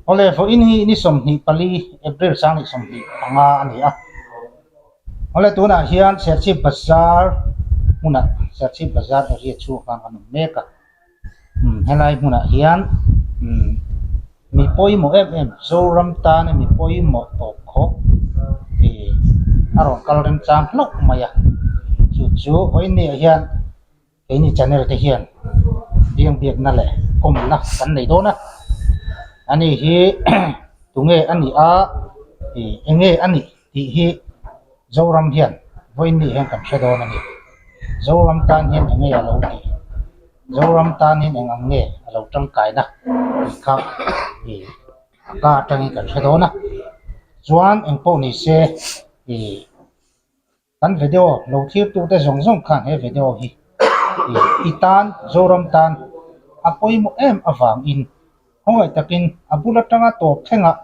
Awle, vawiin hi ni 24 April 2025 a ni a. Awle, tunah hian Serchhip Bazar hmunah Serchhip Bazar area chhungah khan kan awm mek a. Umm helai hmunah hian umm mi pawimawh em em Zoram tana mi pawimawh tawp khawp ih a rawn kal remchang hlauh mai a. Chu chu vawiin ni ah hian keini channel te hian biang biakna leh kawmna kan nei dawn a. Ani hi tunge a nih a ih eng nge a nih tih hi Zoram hian vawiin ni hian kan hre dawn a ni. Zoram tan hian eng nge a lo tih? Zoram tan hian eng ang nge a lo tangkaina tih kha ih a ka atangin kan hre dawn a. Chuan eng pawh ni se ih kan video lo thlir tute zawng zawng khan he video hi ih i tan Zoram tan a pawimawh em avangin khawngaih takin a bul atanga tawp thlengah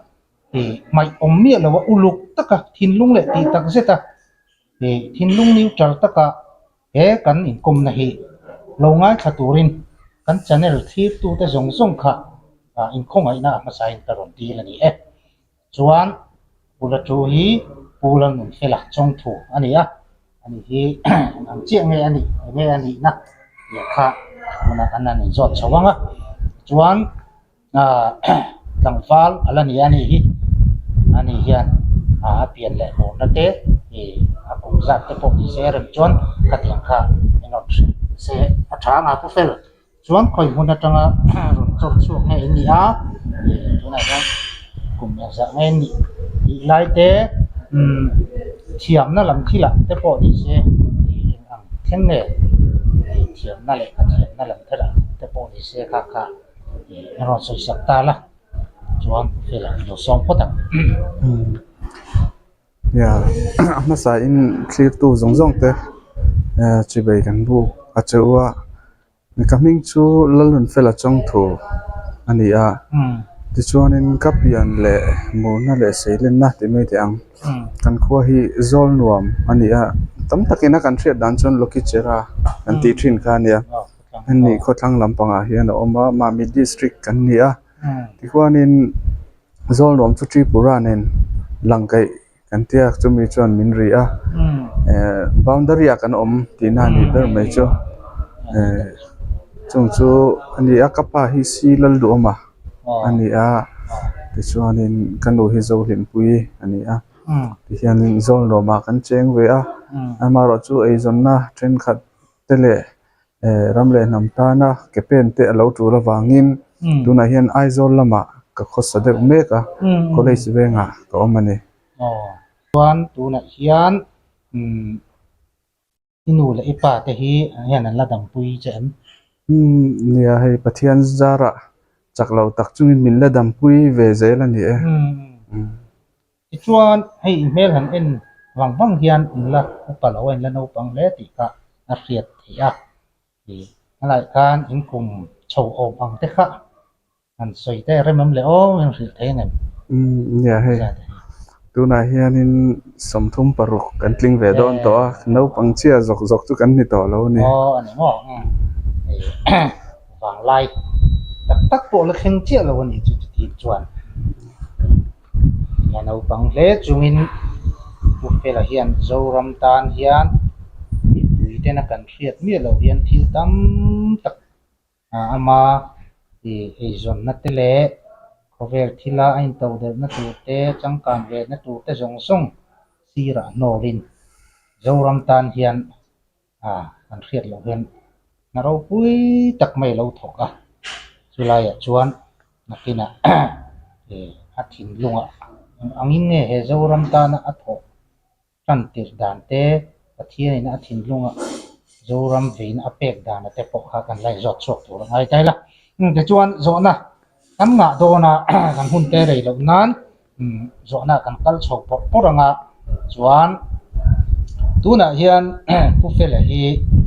ih hmaih awm miah loha uluk taka thinlung leh tih tak zeta ih thinlung neutral taka he kan inkawmna hi lo ngaithla turin kan channel thlirtute zawng zawng kha ah inkhawngaihna a hmasain ka rawn dil a ni e. Chuan Pula chu hi Pu Lalnunfela chawngthu a ni a, ani hi eng ang chiah nge a nih eng nge a nihna tih kha tunah kan han inzawt chho ang a. Chuan ah tlangval a la ni a ni hi ani hian ah a pian leh mawrna te ih a kum zat te pawh ni se rem chuan khatiang kha en rawn hrilh se a tha anga pu fel chuan khawi hmun atanga rawn chawr chhuak nge in ni a ih tunah hian kum engzah nge nih tih lai te umm thiamna lam thilah te pawh ni se ih eng ang thleng nge ih thiamna leh a thiamna lam thilah te pawh ni se kha kha. Ih rawn sawi sak ta la chuan fela lo sawm phawt ang. Nia a hmasa in thlirtu zawng zawng te chibei kan buk a cheu a ka hming chu Lalnunfela Chawngthu a ni a tichuanin ka pian leh murna leh seilenna tih mai teh ang kan khua hi zawl nuam a ni a tam takin a kan hriat dan chuan Lokichera kan tih thin kha a nia. Hemi khawthlang lampangah hian a awm a Mami district kan ni a tichuanin Zawlnuam chu Tripura nen lang kaih kan tia chumi chuan min ri a ehh boundary ah kan awm tihna a nih ber mai chu ehh chung chu a ni a ka pa hi C Lalduhawma a ni a tichuanin ka nu hi Zohlimpuii a ni a tihianin Zawlnuamah kan cheng ve a amaherawhchu eizawnna thenkhat te leh eh ram leh hnam tana ke pen te a lo tul avangin tunah hian Aizawl lamah ka khawsa deuh mek a college vengah ka awm a ni. Aw chuan tunah hian umm i nu leh i pa te hi hian an la dampui che em? Umm nia hei Pathian zarah chak lo tak chungin min la dampui ve zel a ni e. Umm. Tichuan, hei i hmel han en vang vang hian in la upa lo a, in la naupang hle tih kha a hriat theih a. Ih, helaiah khan in kum chho awm ang te kha han sawi te rem em le aw, in hrilh thei ang em? Umm, nia hei, tunah hianin 36 kan tling ve dawn tawh a, naupang chiah zawk zawk chu kan ni tawh lo a ni. Aw, a ni maw? Umm, ih, vanglai tak tak pawh la thleng chiah lo a nih chu chutih chuan. La naupang hle chungin Pu Fela hian Zoram tan hian mipui tena kan hriat miah loh hian thil tam tak ama ih eizawnna te leh khawvel thila a intodelhna tur te changkan vehna tur te zawng zawng sirah hnawlin Zoram tan hian A, kan hriat loh hian hna ropui tak mai a lo thawk a, chulaiah chuan nakinah ih a thinlungah eng angin nge he Zoram tana a thawh tan tirh dan te, Pathianin a thinlunga Zoram veina a pek dana te pawh kha kan la inzawt chhuak tur a ngai ta ila. Tichuan zawhna kan ngah dawn a, kan hun te rei loh nan Zawhna kan kal chho pawrh pawrh ang a, chuan tunah hian Pu Fela hi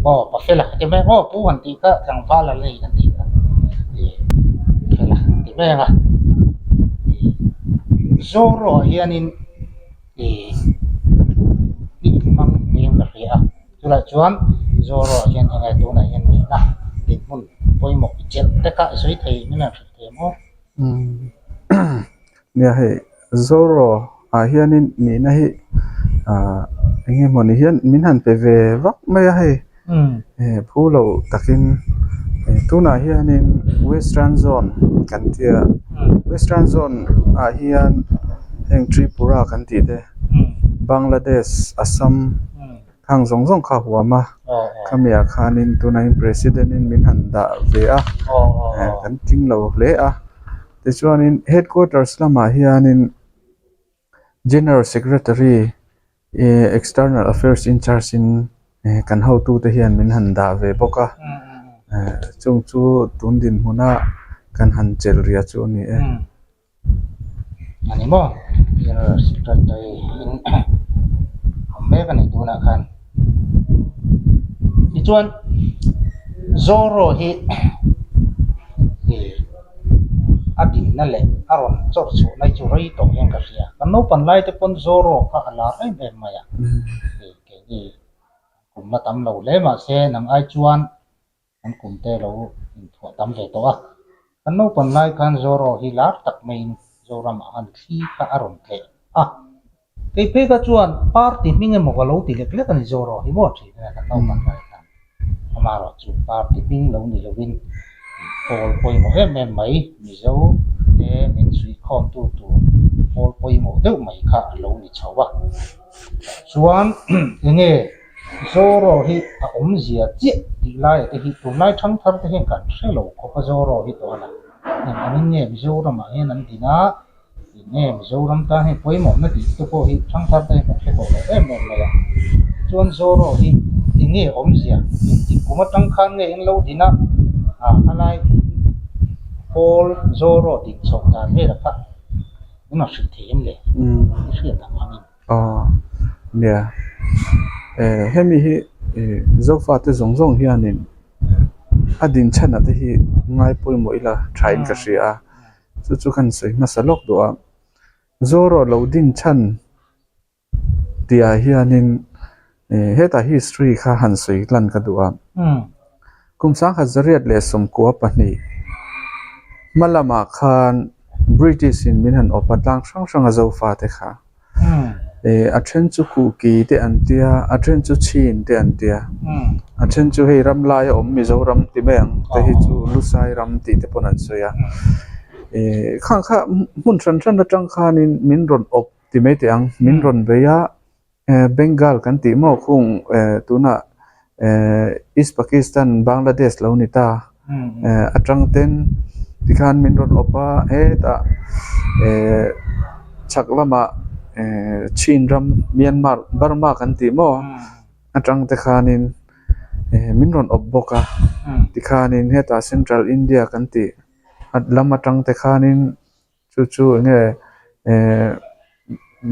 aw Pa Fela ka ti mai ang aw Pu han tih kha tlangval a la ni kan tih kha ih Fela kan ti mai ang a ih Zoro ah hianin ih i inhmang niin ka hria a chulaiah chuan Zoro ah hian enge tunah hian nihna dinhmun pawimawh i chelh te kha i sawi thei min han hrilh thei ang aw. Umm. Nia hei Zoro ah hianin nihna hi ah eng nge mawni hian min han pe ve vak mai a hei phu lo takin tunah hianin western zone kan tia western zone ah hian heng Tripura kan tih te Bangladesh Assam Khang zawng zawng kha a huam a, khami ah khanin tunah hian president in min han dah ve a, kan tling lo hle a, tichuanin headquarters lamah hianin general secretary ih external affairs incharge in kan hotute hian min han dah ve bawk a, chung chu tun dinhmuna kan han chelh riah chu a ni e. A ni maw? General Secretary in awm mek a ni tunah khan. Tichuan Zorro hi ih a dinna leh a rawn chawr chhuahna hi chu rei tawh hian ka hria. Kan naupan lai te pawn Zorro kha a lar em em mai a. Ih keini kum la tam lo hle mahse nang ai chuan Kan kum te lo inthuah tam ve tawh a, kan naupan lai khan Zoro hi lar tak maiin Zoramah khan thli kha a rawn tleh a. Kei phei kha chuan party hming emaw ka lo ti lek lek a ni Zoro hi maw thin a kan naupan lai khan. Amaherawh chu party hming lo ni lovin pawl pawimawh em em mai Mizo te min suihkhawmtu tur pawl pawimawh deuh mai kha a lo ni chho a. Chuan enge Zoro hi a awmzia chiah tih laia te hi tunlai thangthar te hian kan hre lo khawp a Zoro hi tawh a la. Eng angin nge Mizoramah hian an din a, eng nge Mizoram tan hian pawimawhna tih te pawh hi thangthar te hian kan hre tawh lo em em mai a. Tichuan Zoro hi eng nge awmzia engtik kum atang khan nge in lo din a, ah khalai pawl Zoro din chhoh dan vel kha in rawn hrilh thei em le? I hriat ang angin. Aw nia eh hemi hi ih zofate zawng zawng hianin a dinchhan ah te hi ngai pawimawh ila tha in ka hria a chu chu kan sawi hmasa lawk duh a Zoro lo dinchhan tih ah hianin ih hetah history kha han sawi lan ka duh a kum sangkhat zariat leh 12 hma lamah khan British in min han awp a tlang hrang hrang a zofate kha. Eh a then chu kuki te an tia a then chu chin te an tia a then chu hei ram laia awm Mizoram ti mai ang te hi chu Lusai ram tih te pawn an sawi a eh khang kha hmun hran hran atang khanin min rawn awp ti mai teh ang min rawn bei a. Eh Bengal kan tih maw khung eh tunah eh East Pakistan Bangladesh lo ni ta eh atang ten tikhan min rawn awp a hetah eh chhak lamah eh Chin ram Myanmar Burma kan tih maw atang te khanin eh min rawn awp bawk a tikhanin hetah Central India kan tih lam atang te khanin. Chu chu eng nge eh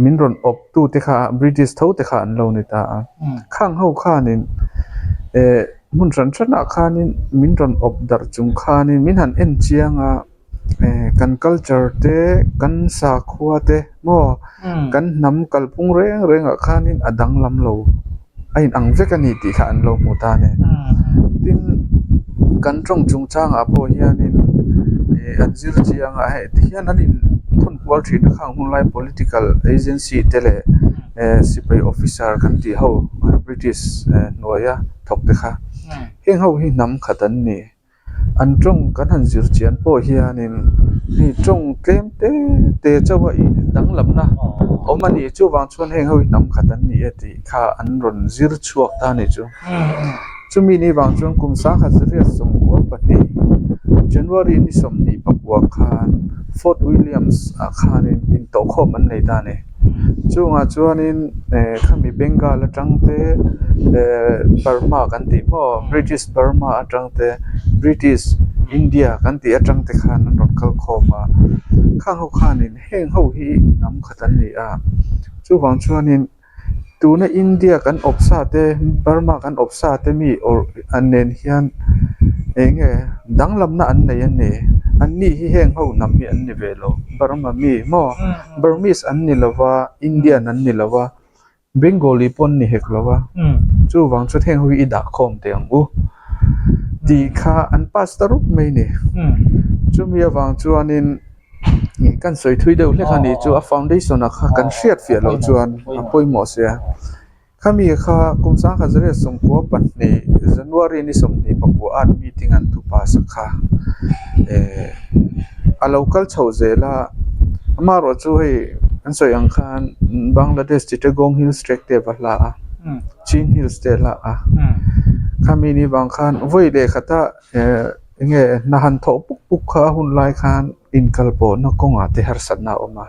min rawn awp tu te kha British tho te kha an lo ni ta a khang ho khanin eh hmun hran hranah khanin min rawn awp darh chung khanin min han en chiang a eh kan culture te kan sakhua te maw kan hnam kalphung reng rengah khanin a danglam lo a inang vek a ni tih kha an lo hmu ta a ni tin kan tawng chungchangah pawh hianin ih an zir chiang a hei ti hian an in thawn kual thin a khang hun lai political agency te leh eh sipai officer kan tih ho british hnuaia thawk te kha heng ho hi hnam khat an ni. An tawng kan han zir chian pawh hianin hei tawng tlem te te chauh a ih danglamna awm a ni. Chuvang chuan heng ho hi hnam khat an ni e tih kha an rawn zir chhuak ta a ni chu. Chumi ni vang chuan kum sangkhat zariat 92 January ni 29 khan Fort Williams ah khanin intawhkhawm an nei ta a ni. Chungah chuanin eh khami Bengal atang te eh Burma kan tih maw British Burma atang te British India kan tih atang te khan an rawn kal khawm a khang ho khanin heng ho hi hnam khat an ni a chuvang chuanin. Tuna India kan awp sa te Burma kan awp sa te mi awrh an nen hian eng nge danglamna an nei a ni an ni hi heng ho hnam hi an ni ve lo Burma mi maw Burmese an ni lo va Indian an ni lo va Bengali pawh an ni hek lo va chuvang chuan heng ho hi i dah khawm teh ang u tih kha an pass ta rup mai a ni chumi avang chuanin. Kan sawi thui deuh hlek a ni chu a foundation ah kha kan hriat fiah loh chuan a pawimawh sia. Khami kha kum sangkhat zariat 92 January ni 24 an meeting an thu pass a kha eh a lo kal chho zel a amaherawh chu hei an sawi ang khan Bangladesh Chittagong Hills Tract te va hla a Chin Hills te a hla a khami ni vang khan vawi leh khata eh eng nge hna han thawh puk puk kha a hun lai khan inkal pawhna kawngah te harsatna a awm a.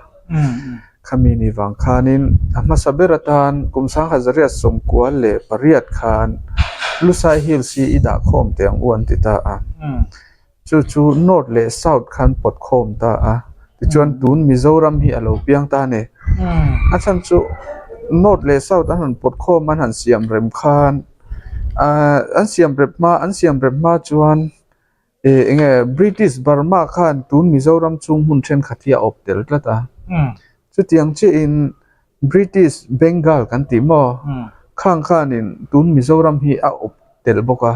Khami ni vang khanin a hmasa ber atan kum 1998 khan Lusai Hills hi i dah khawm teh ang u an ti ta a. Chu chu North leh South khan pawt khawm ta a. Tichuan tun Mizoram hi a lo piang ta a ni. A chhan chu North leh South an rawn pawt khawm an han siam rem khan ahh an siam rem hma an siam rem hma chuan Ih eng nge British Burma khan tun Mizoram chhung hmun thenkhat hi a awp tel tlat a. Chutiang chiahin British Bengal kan tih maw? Khang khanin tun Mizoram hi a awp tel bawk a.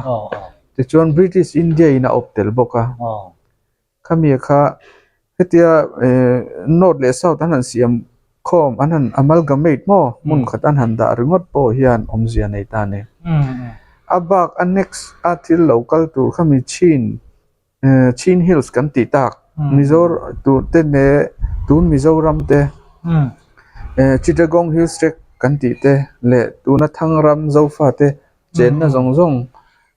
Tichuan British India in a awp tel bawk a. Khami kha hetia eh North leh South an han siam khawm an han amalgamate maw hmun khat an han dah ringawt pawh hian awmzia nei ta a ni. A bak a next a thil lo kal tur kha mi Chin eh Chin Hills kan tih tak Mizoram tur te leh tun Mizoram te eh Chittagong Hills Tract kan tih te leh tuna Thangram Zofa te chenna zawng zawng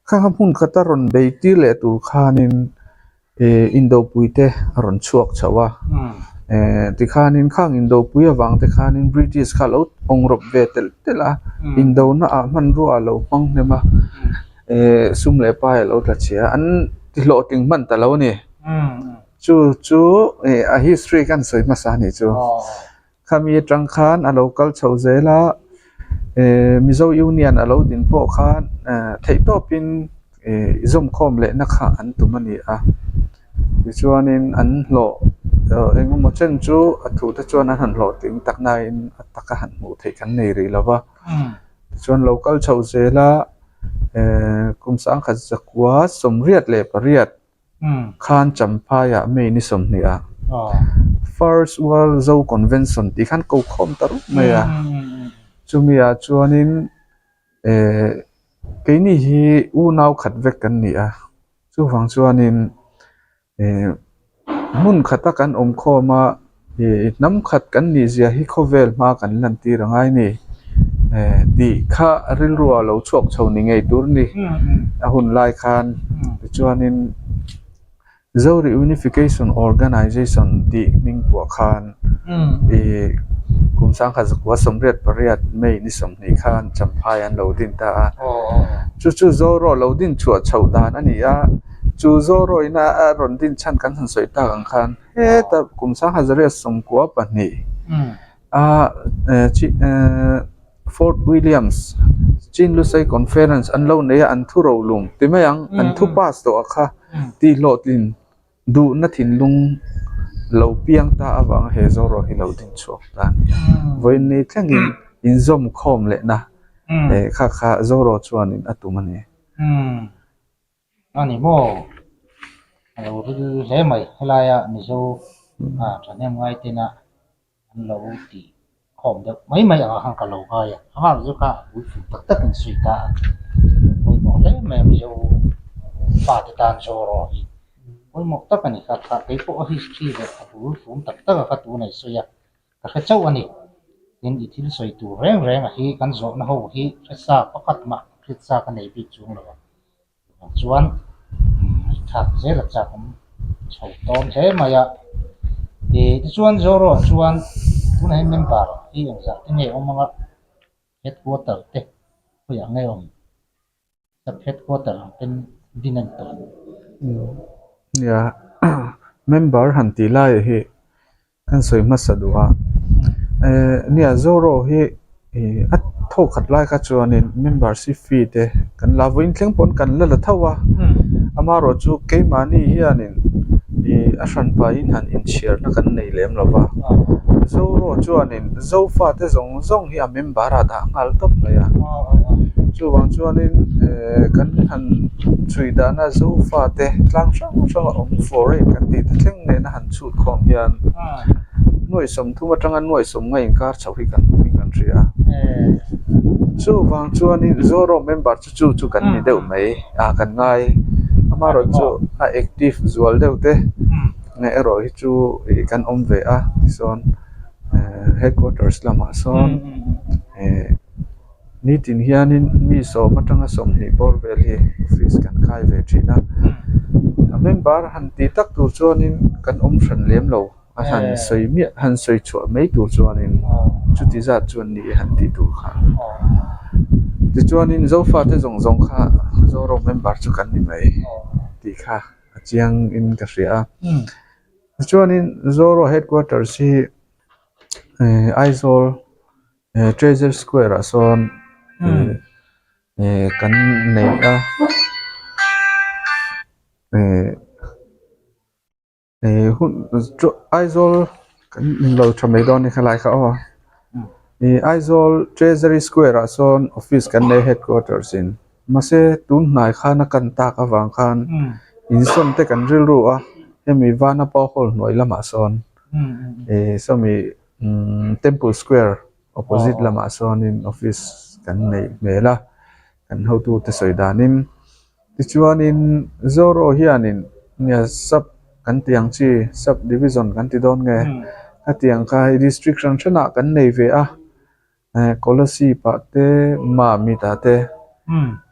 kha kha hmun khata rawn bei tir leh tur khanin Ih indopui te a rawn chhuak chho a eh tikhanin khang indopui avang te khanin British kha alo awng rawp ve telh telh a indona ah hmanrua a lo hmang hnem a eh sum leh pai a lo tla chhia a an ti hlawhtling hman ta lo a ni chu chu ih a history khan sawi hmasa a nih chu. Khami atang khan a lo kal chho zel a, eh Mizo Union a lo din pawh khan eh theih tawpin eh zawmkhawm lehna kha an tum a ni a, tichuanin an hlawh eng emaw chen chu a thu te chuan an han hlawhtling tak nain a taka han hmuh theih kan nei rih lo va, tichuan lo kal chho zel a eh kum 1988. Khan Champhaiah May ni 20 ah First World Zo Convention tih khan ko khawm ta rup mai a. Chumi ah chuanin eh keini hi unau khat vek kan ni a, chuvang chuanin eh hmun khata kan awm khawm a Ih hnam khat kan nih zia hi khawvel hma kan lan tir a ngai ni eh tih kha rilru ah lo chhuak chho ni ngei tur ni a hun lai khan tichuanin Zo Reunification Organization tih hming puah khan ih kum 1988 May ni 20 khan Champhai an lo din ta a chu chu Zoro lo din chhuah chhoh dan a ni a chu Zoro ina a rawn din chhan kan han sawi tak ang khan. Heta kum 1992 a Fort Williams Chin Lusei Conference an lo nei a an thu rolung ti mai ang an thu pass tawh a kha tih hlawhtlin duhna thinlung lo piang ta avanga he Zoro hi lo din chhuak ta a ni a vawiin thlengin inzawm khawm lehna kha kha Zoro chuanin a tum a ni. A ni maw? A lo ril hle mai. Helaia Mizo thahnem ngai tena an lo tih khawm deuh mai mai ang ah khan ka lo ngai a. A nghak chu kha a puitling tak tak in sawi ta a. Pawimawh hle mai a Mizo fate tan Zoro hi pawimawh tak a ni kha. Kha keipawh a history leh a bul fum tak tak a kha tun a i sawi a. Ka hre chauh a ni. Tin, i thil sawi tur reng reng a hi kan zawhna ho hi hre sa pakhat mah hriat sa ka nei bik chung lo a. Chuan thlak zel a chak awm chho tawn hle mai a. Ih tichuan Zoro ah chuan tunah hian member hi engzah te nge awm anga headquarter te khawiah nge awm sub headquarter ang ten din a ni tawh. Nia member han tih laiah hi Kan sawi hmasa duh a, eh nia Zoro hi ih a thawk khat lai kha chuanin membership fee te kan la vawiin thleng pawn kan la la tho a, amaherawh chu keimahni hianin ih a hran pahin han inchhiarna kan nei lem lo va, Zoro chuanin Zofa te zawng zawng hi a member ah dah nghal tawp mai a, Chuvang chuanin eh kan han chhui dana Zofate tlang hrang hranga awm foreign kan tih te thleng nena han chhut khawm hian nuaih 30 atanga nuaih 50 inkar chhoh hi kan awmin kan hria a. Chuvang chuanin Zoro member chu chu chu kan ni deuh mai a kan ngai amaherawhchu a active zual deuh te erawh hi chu ih kan awm ve a tichuan eh headquarters lamah sawn eh. Nitin hianin mi 10 atanga 20 bawr vel hi office kan khai ve thin a, a member han tih tak tur chuanin kan awm hran lem lo a han sawi miah han sawi chhuah mai tur chuanin chuti zat chuan ni han tih tur kha tichuanin Zofate zawng zawng kha Zoram member chu kan ni mai tih kha a chiang in ka hria a, tichuanin Zoro headquarters hi Aizawl. Eh treasure square ah sawn eh kan nei a eh eh hun Aizawl kan inlo tha mai dawn a ni khalai kha aw ih Aizawl treasury square ah sawn office kan nei headquarters in mahse tun hnai khan a kan tak avang khan insawn te kan rilru a hemi Vanapa hall hnuai lamah sawn eh sawmi. Umm temple square opposite lamah sawnin office kan neih hmel a kan hotute sawi danin tichuanin zoro hianin nia sub kan tih ang chi sub division kan ti dawn nge hetiang kha hei district hran hranah kan nei ve a eh kolasib ah te mamit ah te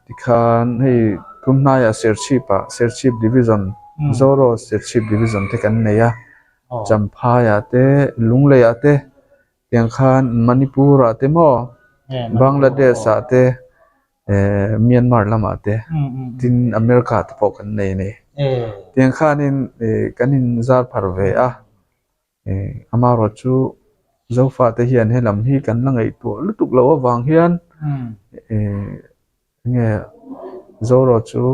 tikhan hei tun hnaiah serchhip ah serchhip division zoro serchhip division te kan nei a. Champhaiah te Lungleiah te tiang khan Manipur ah te maw Bangladesh ah te eh Myanmar lamah te tin America te pawh kan nei a ni. Tiang khanin ih kan inzar phar ve a ih amaherawhchu Zofate hian helam hi kan la ngaihtuah lutuk loh avang hian ih Enge Zoro chu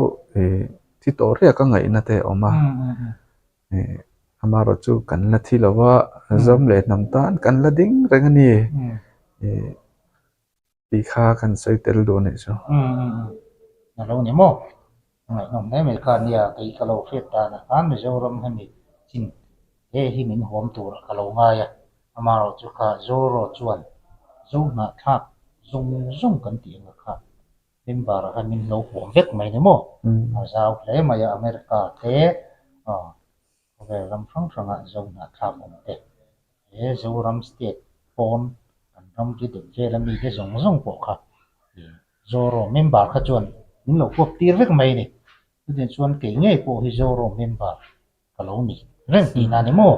ih thi tawh riak a ngaihna te a awm a, ih amaherawh chu kan la thi lo va, Zam leh hnam tan kan la ding reng a ni ih tih kha kan sawi tel duh a nih chu. A lo ni maw? A ngaihnawm hle mai kha nia, kei ka lo hriat danah khan Mizoram hemi chin he hi min huam tur ka lo ngai a, amaherawh chu kha Zoro chuan Zohnahthlak zawng zawng kan tih anga kha member ah khan min lo huam vek mai ni maw? A zau hle mai a, America te khawvel ram hrang hrangah Zohnahthlak awm te he Zoram state pawn kan ram ri deuh vel a mite zawng zawng pawh kha Zoro member kha chuan min lo huap tir vek mai a ni. Chutiang chuan kei ngei pawh hi Zoro member ka lo ni reng tihna a ni maw?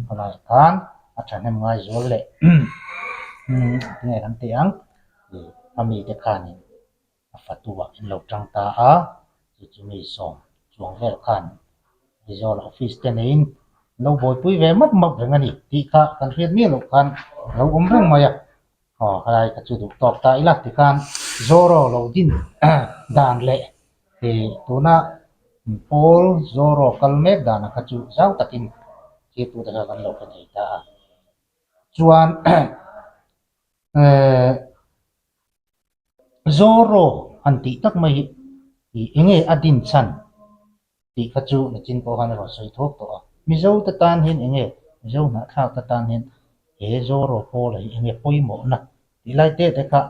Khawlaiah khan a thahnem ngai zual leh tinge kan tih ang a mite khanin a fatu ah in lo tang ta a, chu chu mi sawm chuang vel khan Aizawl office te neiin lo buaipui ve map map reng a ni tih kha kan hriat miah loh khan a lo awm reng mai a, aw helai ka chu duh tawk ta ila tikhan Zoro lo din dan leh ih tuna pawl Zoro kal mek danah kha chu zau takin thirtute kha kan lo hre thei ta a, chuan eh. Zoro han tih tak mai hi ih eng nge a din chhan tih kha chu nachin pawh khan a rawn sawi thuak tawh a. Mizo te tan hian eng nge Mizo hnahthlak te tan hian he Zoro pawla hi eng nge pawimawhna tih lai te te kha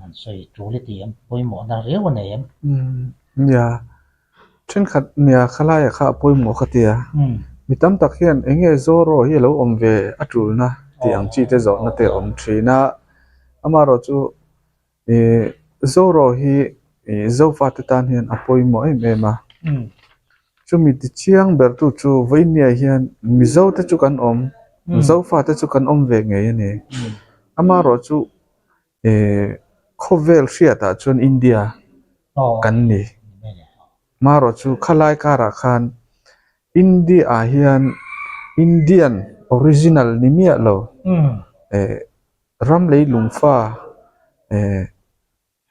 han sawi tul i ti em? Pawimawhna riau a nei em? Nia, thenkhat nia khalaiah kha a pawimawh ka ti a. Mi tam tak hian eng nge Zoro hi a lo awm ve a tulna tih ang chi te zawhna te a awm thin a. Amaherawh chu ih Zoro hi ih Zofate tan hian a pawimawh em em a. Chumi ti chiang ber tu chu Vawinia hian Mizo te chu kan awm, Zofate chu kan awm ve ngei a ni. Amaherawh chu ih khawvel hriatah chuan India kan ni. Amaherawh chu khalai karah khan India ah hian Indian original ni miah lo eh Ram leilung fa eh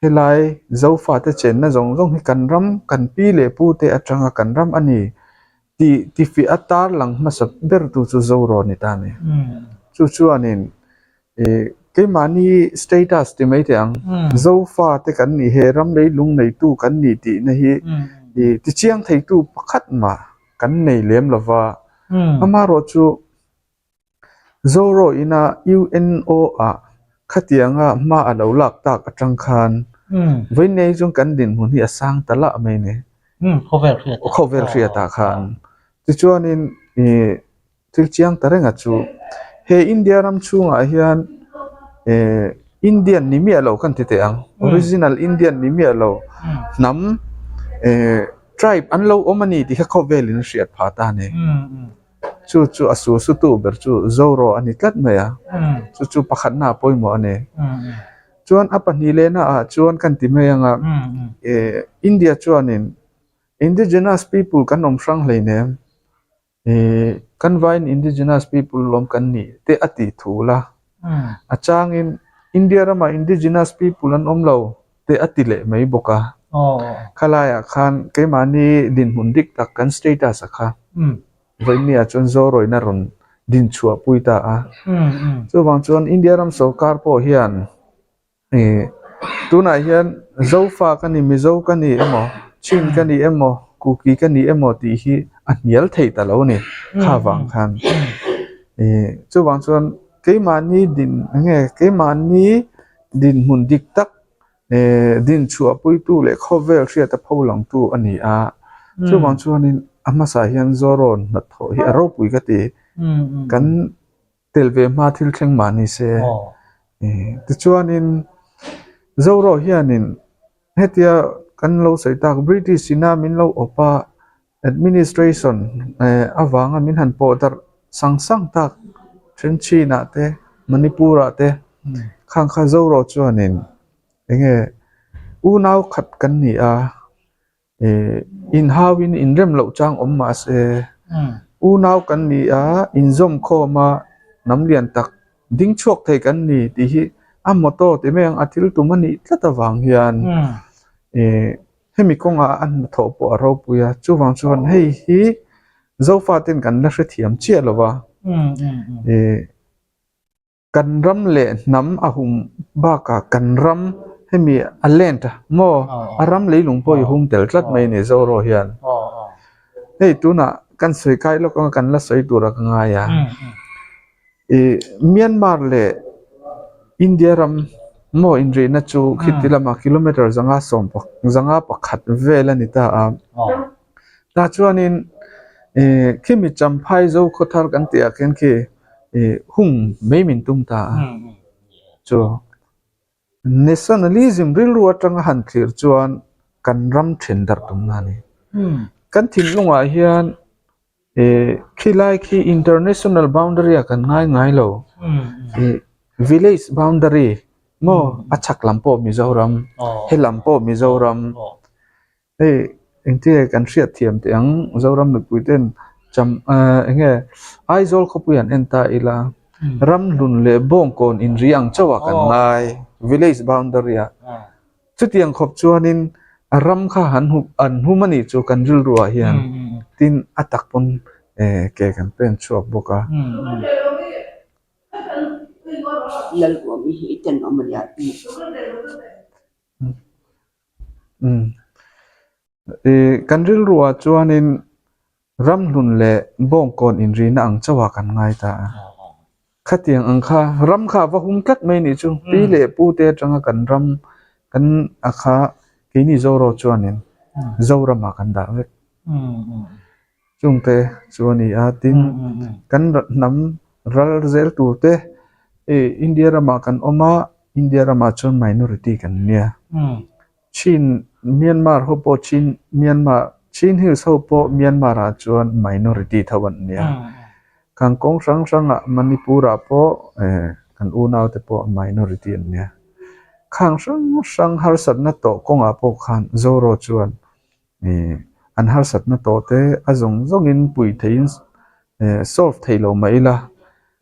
helai Zofate chenna zawng zawng hi kan ram kan pi leh pu te atanga kan ram a ni tih tifiah a tarlang hmasa ber tu chu Zoraw ni ta a ni. Chu chuanin ih. Keimahni status ti mai teh ang, Zofa te kan nih he ram leilung neitu kan nih tihna hi tichiang theitu pakhat mah kan nei lem lo va. Amaherawh chu Zoro ina UNO ah khatianga hma a lo lak tak atang khan vawiin chuan kan dinhmun hi a sang ta lah mai ni. Khawvel hriatah khan. Tichuanin ih. Thil chiang ta reng a chu he India ram chhungah hian eh Indian ni miah lo kan ti teh ang original Indian ni miah lo hnam eh tribe an lo awm a ni tih kha khawvelin a hriat phah ta a ni chu chu a su su tu ber chu Zoro a ni tlat mai a chu chu pakhatna a pawimawh a ni chuan a pahnih lehna ah chuan kan ti mai ang a eh India chuanin indigenous people kan awm hrang hleinem. Ih kan vaiin indigenous people lawm kan nih te a tih thu la. A changin India ramah indigenous people an awm lo te a ti leh mai bawk a. Khalaiah khan keimahni dinhmun dik tak kan status a kha vawinia chuan Zorawina rawn dinchhuah pui ta a. Chuvang chuan India ram sorkar pawh hian Ih tunah hian Zofa ka ni Mizo ka ni emaw Chin ka ni emaw Kuki ka ni emaw tih hi a hnial thei ta lo a ni kha vang khan ih chuvang chuan keimahni din eng nge keimahni dinhmun dik tak eh dinchhuah puitu leh khawvel hriata pho langtu a ni a chuvang chuanin a hmasa hian Zorawn hnathawh hi a ropui ka ti kan. Tel ve hma thil thleng mah ni se. Tichuanin Zoro hianin hetia kan lo sawi tak British ina min lo awp a administration avanga min han pawh darh sang sang tak then chinah te Manipur ah te khang kha Zoro chuanin enge unau khat kan ni a. Ih inhauin inrem loh chang awm mah se unau kan ni a inzawm khawm a hnam lian tak ding chhuak thei kan ni tih hi a motto ti mai ang a thil tum a nih tlat avang hian ih hemi kawngah a hnathawh pawh a ropui a chuvang chuan hei hi Zofa ten kan la hrethiam chiah lo va ih. Kan ram leh hnam a hum bakah kan ram hemi a land maw a ram leilung pawh i hum tel tlat mai a ni Zoro hian. Hei tunah kan sawi kai lawk anga kan la sawi tura ka ngai a. Ih Myanmar leh India ram maw inrihna chu khiti lamah kilometer zanga sawm zanga pakhat vel a ni ta a. Tah chuanin ih khimi Champhai Zokhawthar kan tih ah khian khi ih hung mai min tum ta a chu nationalism rilru atanga han thlir chuan kan ram then darh tumna a ni kan thinlungah hian ih khilai khi international boundary ah kan ngai ngai lo ih village boundary maw a chhak lam pawh Mizoram helam pawh Mizoram. Hei engtin nge kan hriat thiam teh ang Zoram mipui ten cham ahh eng nge Aizawl khawpui an en ta ila Ramhlun leh Bawngkawn inri ang chauh ah kan ngai village boundary ah chutiang khawp chuanin a ram kha han hup an hum a nih chu kan rilru ah hian tin a tak pawn eh ke kan pen chhuak bawk a. Ih kan rilruah chuanin ramhlun leh bawngkawn inrihna ang chauhah kan ngai ta a khatiang ang kha ram kha a va hum tlat mai nih chu pi leh pu te atanga kan ram kan a kha keini Zoro chuanin Zoramah kan dah vek. Chungte chu a ni a tin kan hnam ral zel tur te ih India ramah kan awm a India ramah chuan minority kan nia Chin Myanmar ho pawh Chin Myanmar Chin Hills ho pawh Myanmar ah chuan minority tho an nia kan kawng hrang hrangah Manipur ah pawh eh kan unau te pawh minority an nia khang hrang hrang harsatna tawh kawngah pawh khan Zoro chuan Ih an harsatna tawh te a zawng zawngin pui theihin eh solve theih loh mah ila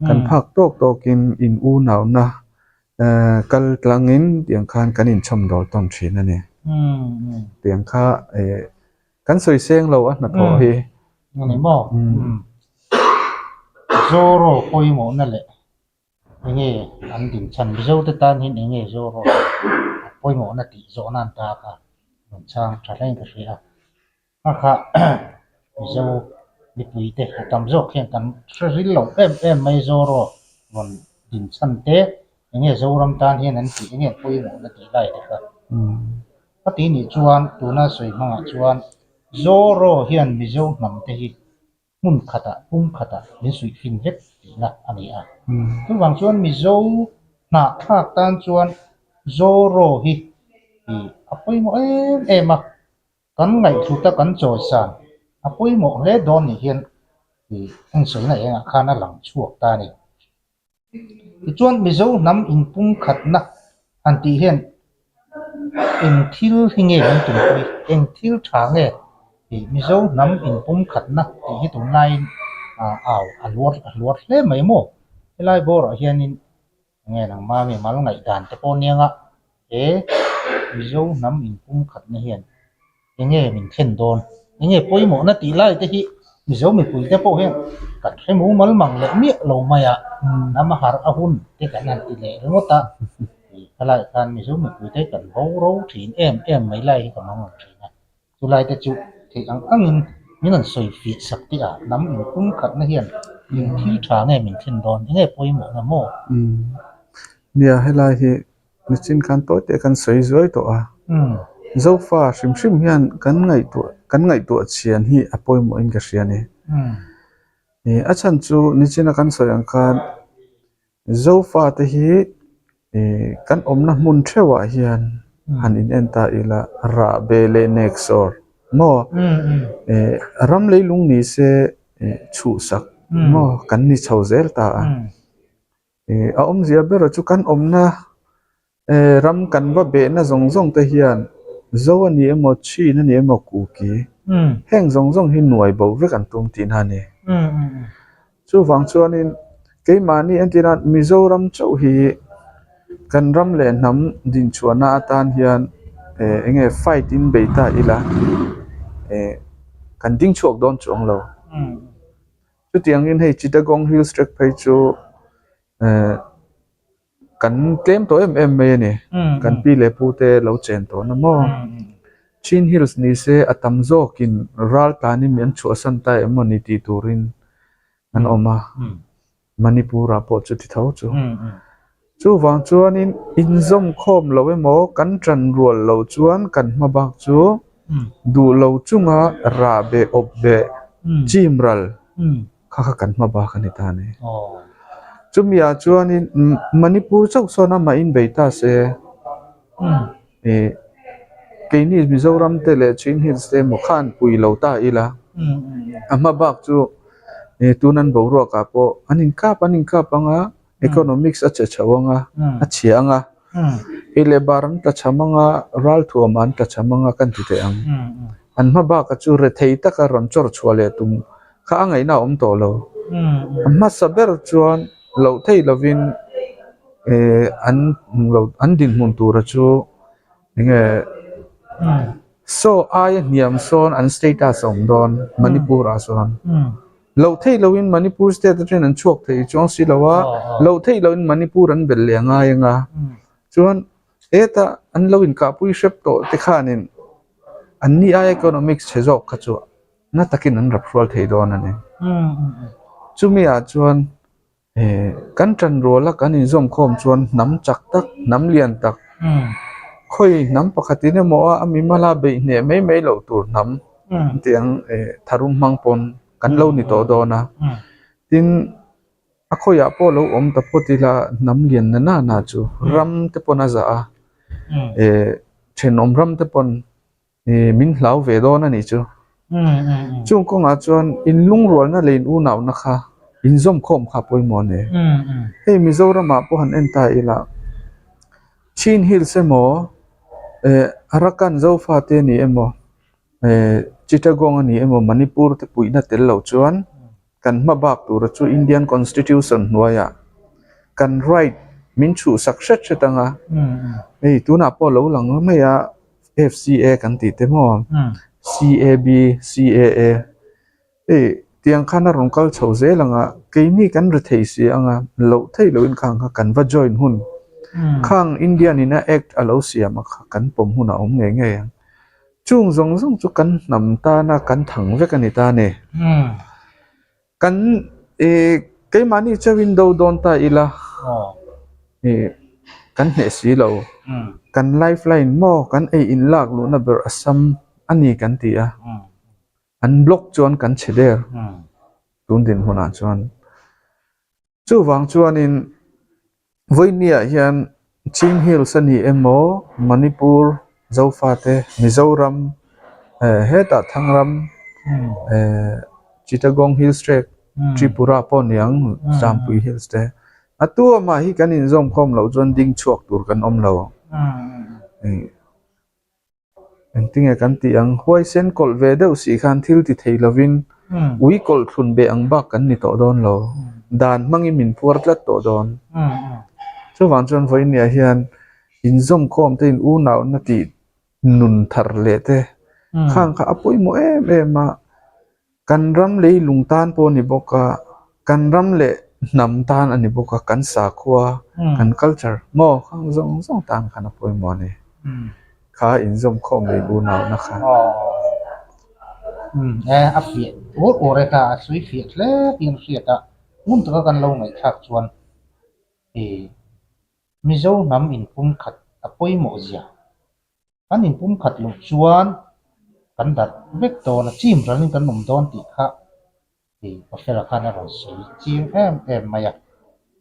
kan phak tawk tawkin in unauna eh kal tlangin tiang khan kan inchhawm dawl tawn thin a ni. Tiang kha eh kan sawi seng lo a hnathawh hi. Ani maw? Zoro pawimawhna leh. Enge an din chhan? Mizote tan hian enge Zoro hi a pawimawhna tih zawhna an ta kha rawn chhang tha hlein ka hria a. A kha Mizo mipuite a tam zawk hian kan hre ril lo em em mai Zoro rawn din chhan te enge Zoram tan hian an tih enge pawimawhna tih lai te kha. Ka tih nih chuan tuna sawi hmangah chuan Zoro hian Mizo hnam te hi hmun khatah pum khatah min suih fin vek tihna a ni a. Chuvang chuan Mizo hnahthlak tan chuan Zoro hi a pawimawh em em a, kan ngaihhlut a kan chawisan a pawimawh hle dawn ni hian ensawiina engah khan a lang chhuak ta a ni. Tichuan Mizo hnam inpumkhatna han tih hian eng thil hi nge min tumpui, eng thil tha nge tih Mizo hnam inpumkhatna tih hi tunlaiin au a luar a luar hle mai maw? Helai bawrah hianin enge nangma nge mal ngaihdan te pawh anianga he Mizo hnam inpumkhatna hian Enge min thlen dawn? Enge pawimawhna tih lai te hi Mizo mipui te pawh hian kan hre mumal mang leh miah lo mai a, hnam a harh a hun te kan han ti leh ringawt a, khalaiah khan Mizo mipui te kan bo ro thin em em mai lai hi ka mangang thin a, chulai te chu theih ang angin min rawn sawi fiah sak teh a, hnam inpumkhatna hian eng thil tha nge min thlen dawn? Enge pawimawhna maw? Nia, helai hi Nichin khan tawi te kan sawi zuai tawh a, Zofa hrim hrim hian kan ngaihtuah kan ngaihtuah chhian hi a pawimawh in ka hria a ni. Ih a chhan chu nichina kan sawi ang khan Zofa te hi ih kan awmna hmun theuhah hian han in en ta ila rah be leh nek sawr maw ih ram leilung ni se ih chhuhsak maw kan ni chho zel ta a. Ih a awmzia ber chu kan awmna eh ram kan va behna zawng zawng te hian zo a ni emaw chin a ni emaw kuki heng zawng zawng hi nuai bo vek an tum tihna a ni. Chuvang chuanin keimahni entir a Mizoram chauh hi kan ram leh hnam dinchhuahna atan hian eh eng nge fight in bei ta ila eh kan ding chhuak dawn chuang lo. Chutiangin hei Chittagong Hills track phei chu eh kan tlem tawh em em mai a ni kan pi leh pu te lo chen tawh na maw Chin Hills ni se a tam zawkin ral tlanin an chhuahsan ta em maw ni tih turin an awm a Manipur ah pawh chuti tho chu chuvang chuanin inzawm khawm lo emaw kan tan rual loh chuan kan hma bak chu duh lo chunga rah beh awp beh chim ral kha kha kan hma bak a ni ta a ni. Chumi ah chuanin Manipur chauh sawn amah inbei ta se ih keini Mizoram te leh Chin Hills te emaw khan pui lo ta ila a hma bak chu ih tun an boruak ah pawh an inkap an inkap ang a economics a che chho ang a a chhia ang a ei leh bar an tla cham ang a ralthuam an tla cham ang a kan ti teh ang an hma bak ah chu rethei taka rawn chawr chhuah leh tum kha a ngaihna a awm tawh lo a hmasa ber chuan loh theih lovin eh an lo an dinhmun tura chu enge saw aia hniam sawn an status a awm dawn Manipur ah sawn loh theih lohin Manipur state atangin an chhuak thei chuang si lo a loh theih lohin Manipur an belh leh a ngai ang a chuan hetah an lo inkahpui hrep tawh te khanin an ni aia economics chhe zawk kha chu na takin an rap hrual thei dawn a ni. Chumi ah chuan eh kan tan rual a kan inzawm khawm chuan hnam chak tak hnam lian tak khawi hnam pakhat in emaw a mi mala beih hneh mai mai loh tur hnam tih ang eh tharum hmang pawn kan lo ni tawh dawn a tin a khawiah pawh lo awm ta phawt ila hnam lian na na na chu ram te pawn a zah a eh thenawm ram te pawn Ih min hlau ve dawn a nih chu. Chung kawngah chuan in lungrualna leh in unauna kha inzawm khawm kha a pawimawh a ni. Hei Mizoramah pawh han en ta ila Chin Hills emaw eh Arakan Zofate a ni emaw eh Chittagong a ni emaw Manipur te puihna tel loh chuan Kan hma bak tura chu Indian Constitution hnuaiah kan right min chhuhsak hret hret ang a, hei tunah pawh lo lang mai a FCA kan tih te maw CAB, CAA hei Tiang khan a rawn kal chho zel ang a, keini kan ri thei si ang a, loh theih lohin khang kha kan va join hun. Khang Indian in a act a lo siam a kha kan pawm hun a awm ngei ngei ang. Chung zawng zawng chu kan hnam tana kan thang vek a ni ta a ni. Kan ih keimahni chauhin do dawn ta ila ih kan hneh si lo. Kan life line maw kan ei in lak luhna ber Assam a ni kan ti a. An block chuan kan chhe der tun dinhmunah chuan. Chuvang chuanin Vawinia hian Chin Hills a ni emaw Manipur Zofate Mizoram eh hetah Thangram eh Chittagong Hills Tract Tripura pawh ni ang Zampui Hills te a tu amah hi kan inzawm khawm loh chuan ding chhuak tur kan awm lo. Engtinge kan tih ang? Huaisen kawlh ve deuh si khan thil ti thei lovin ui kawlh thlun beh ang bak kan ni tawh dawn lo. Dan hmangin min phuar tlat tawh dawn. Chuvang chuan vawinia hian inzawmkhawm te in unauna tih nun thar leh te khang kha a pawimawh em em a. Kan ram leilung tan pawh a ni bawk a, kan ram leh hnam tan a ni bawk a, kan sakhua, kan culture maw khang zawng zawng tan khan a pawimawh a ni. Kha inzawmkhawm leh unauna kha. E a fiah ur ur e kha a sawi fiah hle tih an hriat a, ngun taka kan lo ngaihthlak chuan i Mizo hnam inpumkhat a pawimawh zia. Kan inpumkhat loh chuan kan darh vek dawn a, chim ralin kan awm dawn tih kha i Pafela khan a rawn sawi chiang em em mai a.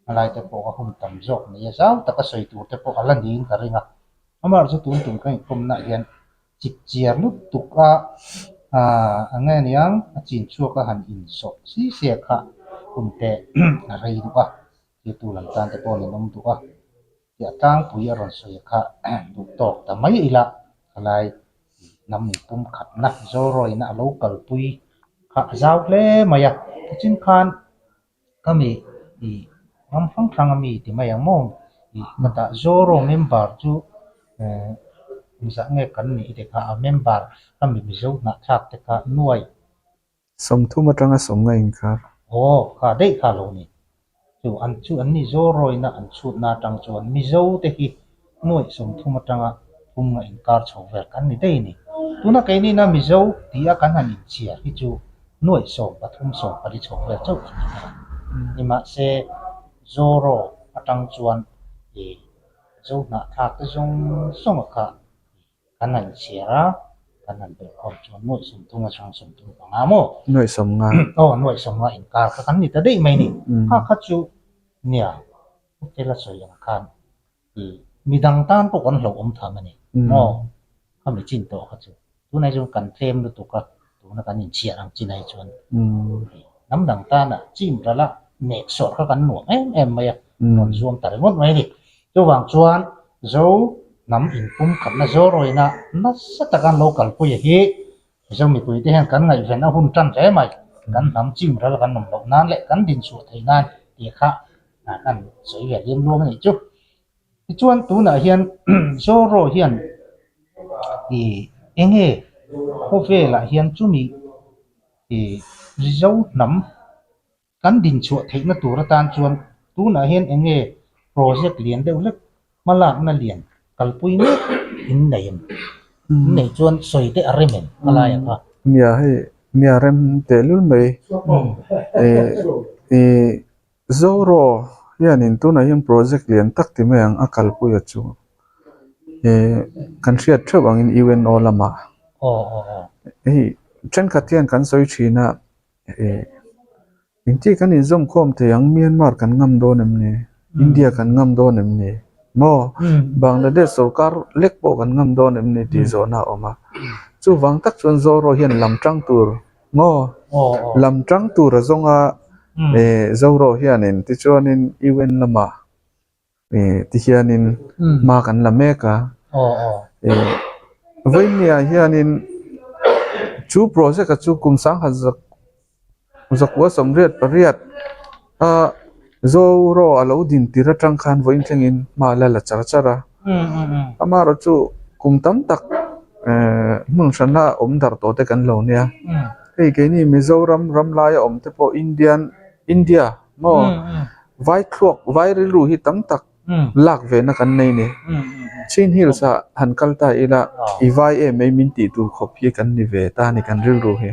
A lai te pawh a hun tam zawk nei a, zau taka sawi tur te pawh a la niin ka ring a. Amaherawhchu chu tun tum kan inkawmnaah hian chip chiar lutuk a, aaa eng nge niang a chin chhuak a han insawh si sia kha hun te a rei duh a, thiltu lam tan te pawh an inawm duh a. Tiah tlangpui a rawn sawi kha duh tawk ta mai ila helai hnam inpum khatna Zorawina a lo kalpui kha a zau hle mai a. Tichin khan ka mi ih ram hrang hrang a mi ti mai ang maw ih ka tah Zoro member chu eh engzah nge kan nih te kha a member ka mi Mizo hnahthlak te kha nuai Sawmthum atanga sawmnga inkar. Aw, kha daih kha lo ni. Chu an chu an ni Zorawina an chhutna atang chuan Mizo te hi nuaih 30 atanga thumnga inkar chho vel kan ni daih a ni. Tuna keinina Mizo tia kan han inchhiar hi chu nuaih 13 14 chho vel chauh kan ni ta. Nimahse, Zoro atang chuan ih Zo hnahthlak te zawng zawnga kha Kan han chhiar a, kan han belhkhawm chuan nuaih 30 atang 35 maw? Nuaih 50. Aw, nuaih 50 inkar kha kan ni ta daih mai ni. Kha kha chu nia, Pu Fela sawi ang khan i midang tan pawh kan hlauhawm tham a ni maw? Khami chin tawh kha chu. Tunah hi chuan kan tlem lutuk a, tuna kan inchhiar ang chinah hi chuan hnam dang tana chim rala nek sawr kha kan nuam em em mai a, rawn zuam ta ringawt mai a ni. Chuvang chuan Zo hnam inpumkhatna Zorawina nasa taka an lo kalpui hi Mizo mipuite hian kan ngaihven a hun tan hle mai. Kan hnam chim ral kan awm loh nan leh kan dinchhuah theih nan tih kha kan sawi ve liam luam a nih chu. Tichuan tunah hian Zoro hian ih enge khawvelah hian chumi ih Mizo hnam kan dinchhuah theihna tur atan chuan tunah hian enge project lian deuh hlek hmalakna lian kalpui mek in nei em? In nei chuan sawi te a rem em a laiah kha? Nia hei nia rem tehlul mai ih ih Zoro hianin tunah hian project lian tak ti mai ang a kalpui a chu ih kan hriat theuh angin UNO lamah hei thenkhat hian kan sawi thin a ih engti kan inzawm khawm thei ang Myanmar kan ngam dawn em ni India kan ngam dawn em ni maw Bangladesh sorkar lek pawh kan ngam dawn em ni tih zawhna a awm a chuvang tak chuan Zoro hian lam tang tur Maw? Lam tang tur a zawng a, Zoro hianin tichuanin UN lamah tihianin hma kan la mek a. Vawinia hianin chu project a chu kum sangkhat zakua 88 a Zoro a lo din tir atang khan vawiin thlengin hma la la char char a. Amaherawhchu kum tam tak hmun hrana awm darh tawh te kan lo nia. hei keini Mizoram ram laia awm te pawh Indian India maw vai thluak vai rilru hi tam tak lak ve na kan nei ni. Chin Hills ah han kal ta ila i vai em mai min tih tur khawp hi kan ni ve ta a ni kan rilru hi.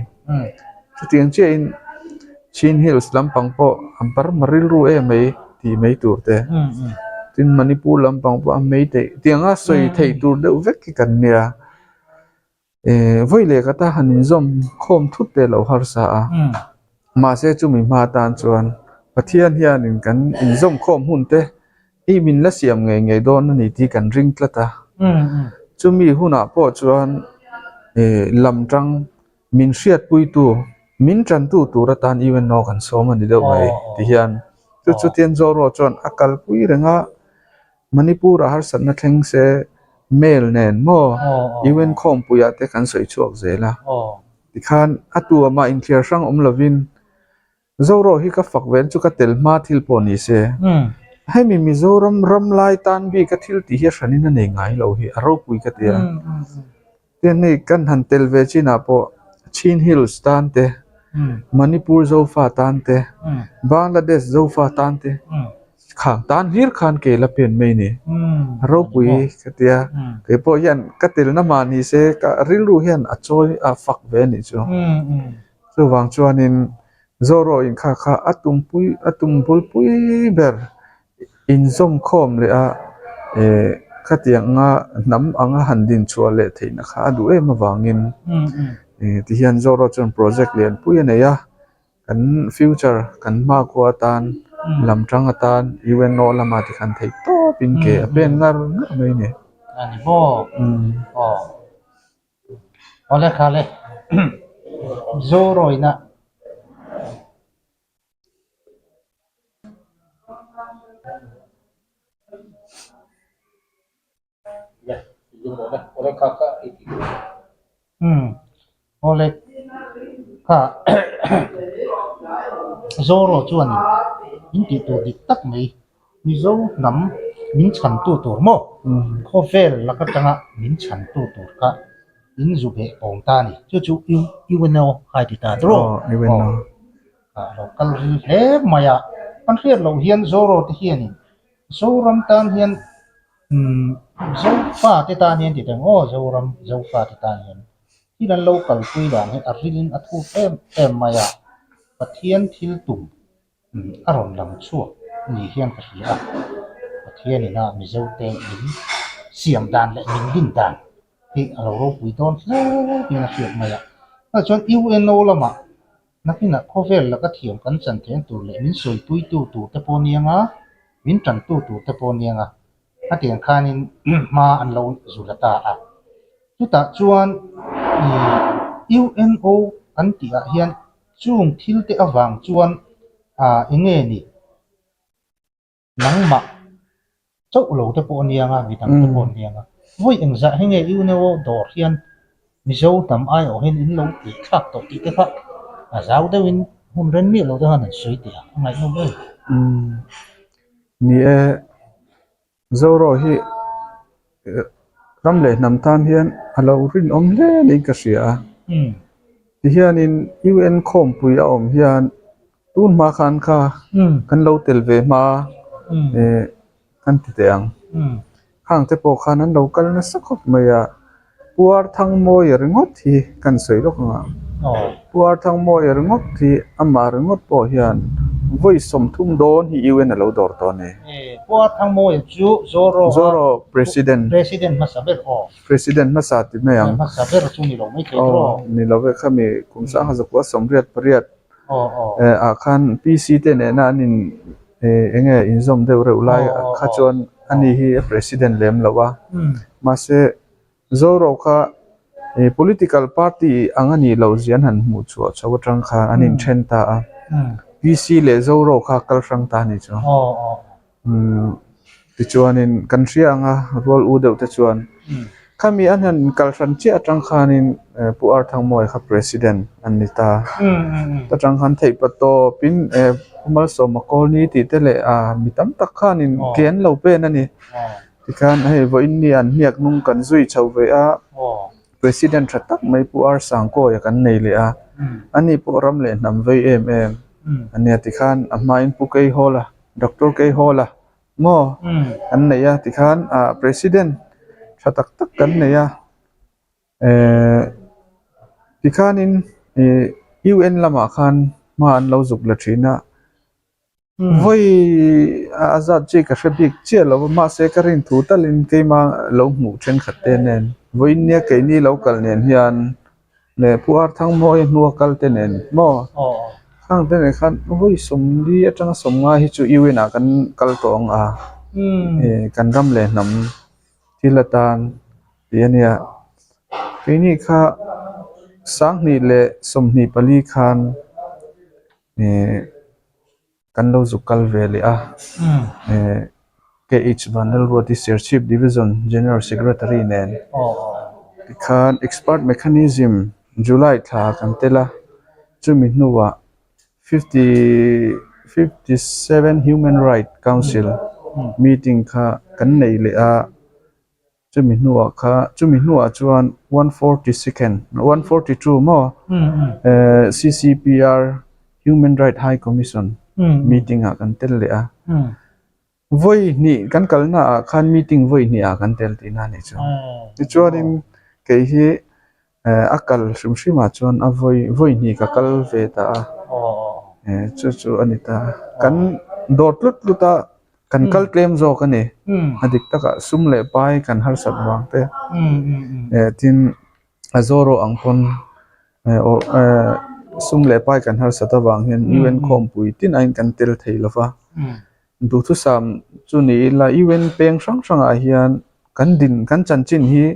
Chutiang chiahin Chin Hills lampang pawh a Burma rilru em mai tih mai tur te tin Manipur lampang pawh a Meitei tianga sawi theih tur deuh vek hi kan nia. Eh vawi leh khat a han inzawm khawm thut te lo harsa a mahse chumi hma tan chuan Pathian hianin kan inzawm khawm hun te hi min la siam ngei ngei dawn a ni tih kan ring tlat a chumi hunah pawh chuan eh lam tang min hriatpuitu min tantu tur atan UNO kan sawm a ni deuh mai ti hian chu chu Tianzawraw chuan a kalpui reng a. Manipur ah harsatna thleng se mail nen maw UN khawmpui ah te kan sawi chhuak zel a tikhan a tu amah inthliar hrang awm lovin Zoro hi ka fak vel chu ka tel hma thil pawh ni se hemi Mizoram ram lai tan bik a thil tih hi a hranin a nei ngai lo hi a ropui ka ti a. Tin hei kan han tel ve chinah pawh Chin Hills tan te, Manipur Zofa tan te, Bangladesh Zofa tan te khang tan hlir khan ke la pen mai ni. A ropui ka tia kei pawh hian ka telna mah ni se ka rilru hian a chawi a fak ve a nih chu. Chuvang chuanin Zoro inkha kha a tumpui a tum bulpui ber. Inzawmkhawm leh a eh khatianga hnam anga han din chhuah leh theihna kha a duh em avangin eh tihian Zoro chuan project lian pui a nei a kan future kan hmakhua atan lam tang atan UNO lamah te khan theih tawpin ke a pen ngar ngar mai a ni. A ni maw? Aw. Awle khale Zoro ina. Umm awle kha Zoro chuan in tih tur dik tak mai Mizo hnam min chhantu tur maw khawvel lak atanga min chhantu tur kha in zu beh pawm ta a ni chu chu UNO khai ti ta tawh aw. A lo kal ril hle mai a, kan hriat loh hian Zoro te hianin Zoram tan hian umm Zofa te tan hian ti teng aw Zoram Zofa te tan hian thil an lo kalpui dan hi a rilin a thuk em em mai a, Pathian thil tum umm a rawn lang chhuak ni hian ka hria a, Pathianin a Mizo te min siam dan leh min din dan hi a lo ropui dawn hle hian a hriat mai a, tah chuan UNO lamah Nakinah khawvel laka thiam kan chan theng tur leh min sawipuitu tur te pawh nia nga, min tantu tur te pawh nia nga, hetiang khanin hma an lo zu la ta a. Chutah chuan UNO kan tihah hian chung thil te avang chuan eng nge ni? Nangmah chauh lo te pawh a nia nga, midang te pawh an nia nga. Vawi engzah hi nge UNO dawr hian Mizo hnam aiawh hian in lo tih thlak tawh tih te kha a zau deuhin hun ren miah lo te khan an sawi teh a, a ngaihnawm em? Umm ni e, Zoro hi ram leh hnam tan hian a lo rinawm hle niin ka hria a. Tihianin UN khawmpui a awm hian Tun hma khan kha kan lo tel ve hma eh kan ti teh ang. Khang te pawh khan an lo kal nasa khawp mai a, Puar Thangmawia ringawt hi kan sawi lawk ang a. Puar Thangmawia ringawt hi amah ringawt pawh hian vawi 30 dawn hi UN a lo dawr tawh a ni. Puar Thangmawia chu Zoro Zoro President. President hmasa ber aw. President hmasa ti mai ang. Hmasa ber chu ni lo mai thei tawh. Ni lo ve khami kum 1988 Eh ah khan PC te nena an in eh eng nge inzawm deuh reuh lai kha chuan ani hi a president lem lo a mahse Zoro kha eh political party ang a nih loh zia an han hmuh chhuah chho atang khan an inthen ta a PC leh Zoro kha kal hrang ta a ni chu. Umm tichuanin kan hria ang a rual u deuh te chuan khami an han kal hran chiah atang khanin Pu Arthangmawia kha president an ni ta ta tang khan theih pa tawpin eh Pu Malsawma Kawlni tih te leh ah mi tam tak khanin ke an lo pen a ni tikhan hei vawiin ni an hniak hnung kan zui chho ve a. President tha tak mai Pu R Sangkawia kan nei leh a, ani pawh ram leh hnam vei em em a nia tikhan a hmain Pu Keihawla, Doctor Keihawla maw an nei a tikhan ah President tha tak tak kan nei a ehh tikhanin ih UN lamah khan hma an lo zuk la thin a. Vawi a zat chi ka hre bik chiah lo va, mahse ka rin thu talin keima lo hmuh thenkhat te nen vawiin nia keini lo kal nen hian leh Pu Arthangmawia hnua kal te nen maw khang te nen khan vawi sawmli atanga sawmnga hi chu UN ah kan kal tawh ang a, kan ram leh hnam thil atan tih a nia. Keini kha sanghnih leh 24 khan. Ehh kan lo zuk kal ve leh a ehh KH Vanlalruati Serchhip Division General Secretary nen tikhan expert mechanism July thla kan tel a chumi hnuah fifty 57 Human Right Council meeting kha kan nei leh a. Chumi hnuah kha chumi hnuah chuan 142nd 142 maw eh CCPR Human Right High Commission meeting ah kan tel leh a vawi hnih kan kalna ah khan meeting vawi hnih ah kan tel tihna a nih chu tichuanin kei hi eh a kal hrim hrim ah chuan a vawi vawi hnih ka kal ve ta a eh chu chu a ni ta kan dawr tlut tlut a. Kan kal tlem zawk a ni. A dik takah sum leh pai kan harsat vang te eh tin a zawr ang pawn eh aw eh sum leh pai kan harsat avang hian UN khawmpui tin aiin kan tel thei lo va. Duhthusam chu ni ila UN peng hrang hrangah hian kan din kan chanchin hi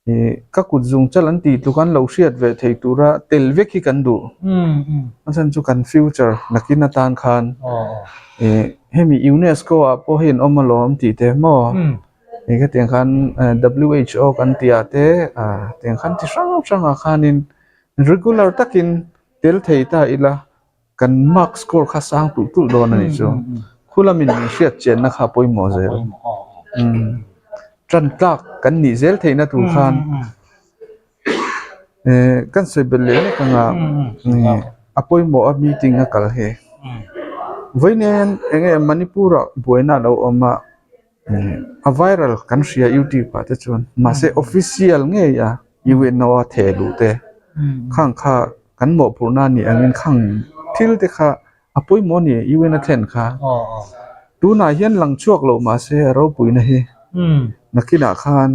Ih ka kut zung chal an tih tluk an lo hriat ve thei tura tel vek hi kan duh. A chhan chu kan future nakin atan khan ih hemi UNESCO ah pawh hei an awm alawm tih te maw ih khatiang khan WHO kan tih ah te ah tiang khan chi hrang hrang ah khanin regular takin tel thei ta ila. Kan mark score kha sang tulh tulh dawn a nih chu. Khulamin min hriat chianna kha a pawimawh zel. Umm tan tlak kan nih zel theihna tur khan eh kan sawi belh leh lek anga a pawimawh a meeting a kal hi. Vawiin eng nge Manipur ah buaina a lo awm a, a viral kan hria youtube ah te chuan mahse official ngei a UNO a theh luh te khang kha kan mawhphurhna a nih angin khang thil te kha a pawimawh a ni UN a thlen kha tunah hian lang chhuak loh mahse a ropuina hi nakinah khan